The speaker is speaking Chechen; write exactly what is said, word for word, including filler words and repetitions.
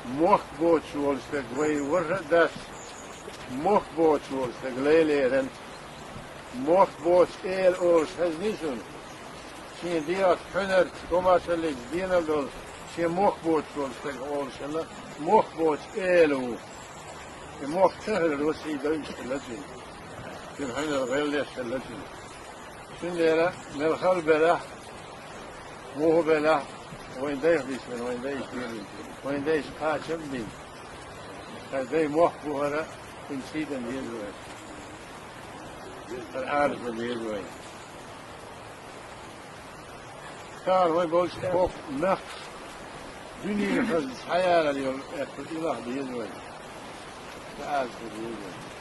Мохк боцуш волу стаг вай вархӀ а дац, мохк боцуш волу стаг лайлеран. Мохк боцу эла олуш хезнай шуна? Шен дегӀаца хьуьнарца, комаьршаллица денал долуш, шен мохк боцуш волу стаг олуш хилла, мохк боцу эла ву. И мохк ца хилар васий дойуш хилла цуьнан. Цуьнан хьуьнар гӀеллеш хилла цуьнан. Цундела мел хала белахь, муха белахь, вайн дайх дисина, вайн дайша дийрина, вайн дайша кхачам а бина. Ткъа дай мохк бу хӀара, цуьнан сий дан деза вай. ХӀара Ӏалашдан деза вай. Тахана вай болчу хӀокху нах дуьненан хазна схьаялар йолу аьтту и нах деза вай. Ткъа Ӏалашдан деза вай.